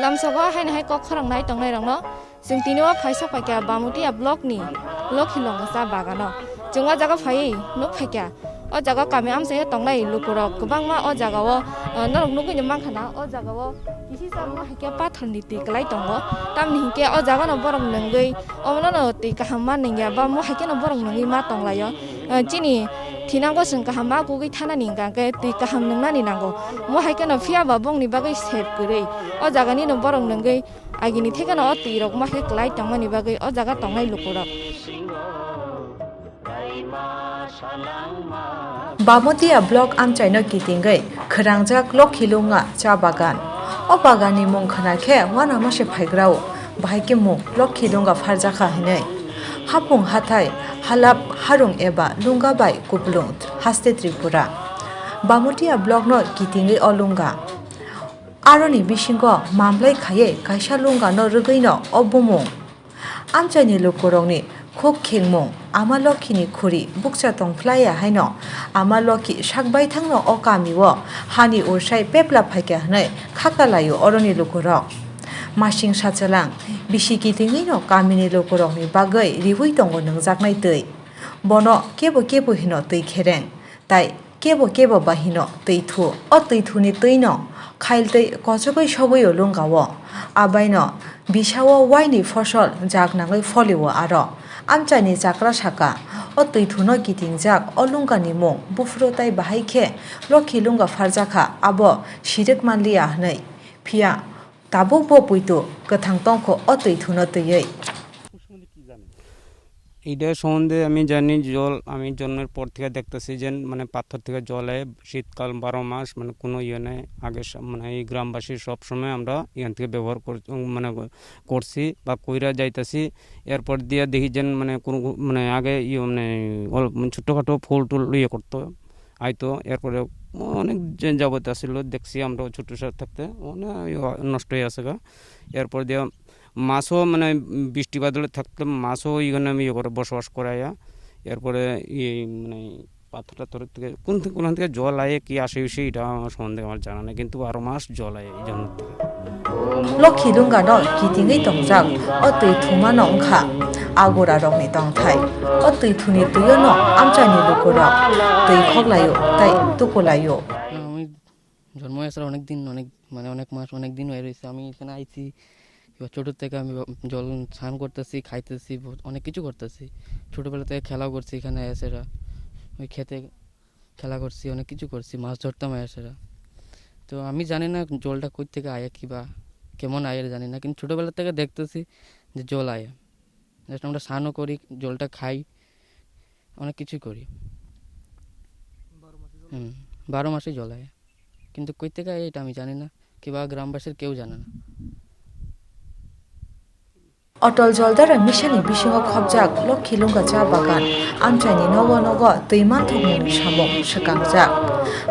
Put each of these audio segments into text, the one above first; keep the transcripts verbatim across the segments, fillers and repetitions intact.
Tamsogo haino hai kok khorang nai tongnai rokno chwng tini o phaisa phaikha Bamutia block ni Lokhilunga cha bagano. Chwng o jaga phaiwi nuk phaikha. O jaga kami amchaio tongnai lukurok kwbangma o jagao, eh, norok nugwi no mankha na o jagao kisi chakma hai khe pathor ni twi kwlai tongo. Tamni hinkhe o jaga no borok nungwi omono no twi kaham ma nungya ba mo hai kheno borok nungwi ma tonglaio. Eh, chini thinango chwng kaham ma kugwi thanani hingka khe twi kaham nungnani nango. Mo hai kheno phiya ba bongni bagwi sep kwrwi o jagani no borok nungwi agini thekeno o twi rok ma khe kwlai tongmani bagwi o jaga tongnai lukurok. Bamotia block amchaino kitingwi khwrangjak Lokhilunga cha bagan. O baganni mung khwna khe uanama se phaigrao, bahai khe mung Lokhilunga pharjakha hinwi. Hapung hathai, halap, harung eba lunga bai kupulung haste Tripura. Bamotia blockno kitingwi o lunga. Aroni bisingo mamlai khaiwi kaisa lungano rwgwino o bumung. Amchaini lukurokni khuk khengmung Ama Lokhini khuri bukcha tongphlaiya haino Ama Lokhi sak baithangno o kamio hani ursai pepla phaikha hwnwi khakalaio oroni lukurok. Masing sachalang bisi kitingwino kamini lukurokni bagwi riui tongo nungjaknai twi. Bono kebo kebo hino twi khereng, tai kebo kebo bahino twi thu. O twi thuni twino khailtwi kochogwi sogwi o lungao. Abaino bisao waini fosol jak nangwi folio aro. Amchaini chakra saka, o twi thuno kitingjak o lungani mung buphuru tai bahai khe Lokhi lunga pharjakha, abo sirwk manliya hwnwi. Phiya tabukbo puitu kwthang tongkho o twi thuno twiwi. এটা সম্বন্ধে আমি জানি, জল আমি জন্মের পর থেকে দেখতেছি যে মানে পাথর থেকে জল আয় শীতকাল বারো মাস, মানে কোনো ইয়ে নেই। আগে সব মানে এই গ্রামবাসী সব সময় আমরা ইয়ান থেকে ব্যবহার কর-, মানে করছি বা কইরা যাইতাছি। এরপর দিয়ে দেখি যে মানে কোনো মানে আগে ইয়ে মানে অল-, মানে ছোট্টখাটো ফুল টুল ইয়ে করতো, আইতো। এরপরে অনেক যে যাবত আসিল দেখছি আমরা ছোট থাকতে, মানে ইয়ে নষ্ট হয়ে আছে গা। এরপর দিয়ে মাছও মানে বৃষ্টি বাদলে থাকলে মাছও এখানে আমি ইয়ে করে বসবাস করাইয়া। এরপরে এই মানে পাথর টাথর থেকে কোন থেকে, কোন থেকে জল আয়, কি আসে বিষয়ে এটা আমার সম্বন্ধে আমার জানা নেই, কিন্তু বারো মাস জল আয় এই জন্য। Lokhi lungano kitingwi tongjak o twi thumano wngkha agura rokni tongthai. O twi thuni twiono amchaini lukurok twi khoklaio tei tukulaio. আমি জন্ম হয়ে আসার অনেক দিন, অনেক, মানে, অনেক মাস, অনেক দিন হয়ে রয়েছে। আমি এখানে আইছি, এবার ছোটোর থেকে আমি বা-, জল স্নান করতেছি, খাইতেছি, বহুত, অনেক কিছু করতেছি। ছোটোবেলা থেকে খেলাও করছি এখানে আইসেরা, ওই খেতে খেলা করছি, অনেক কিছু করছি, মাছ ধরতাম আইসেরা। তো আমি জানি না জলটা কই থেকে আয়, কি বা কেমন আয়, এটা জানি না, কিন্তু ছোটোবেলা থেকে দেখতেছি যে জল আয়। Just আমরা স্নানও করি, জলটা খাই, অনেক কিছুই করি। হুম, বারো মাসই জল আয়। কিন্তু কই থেকে আয় এটা আমি জানি না, কিবা গ্রামবাসীর কেউ জানে না। Otol Joldara misani bisingo khopjak Lokhi Lunga cha bagan amchaini nogo nogo twi manthokmungni samung swkangjak.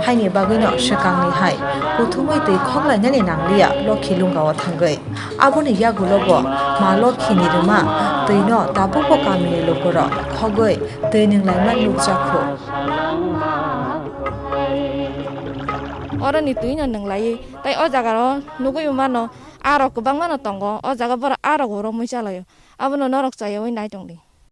Haini bagwino swkangni hai kuthumwi twi khoklainani nangliya Lokhi Lungao thangwi. Aboni yagulobo Ma Lokhini rwma twino tabukbo kamini lukurok khogwi twi nwnglaima nukjakhu. Oroni twino nwnglaiwi tai o jagao nugwi mano, arok kwbangmano tongo, o jaga borok arok romwi chalaio, abono norok chayawi naitongdi.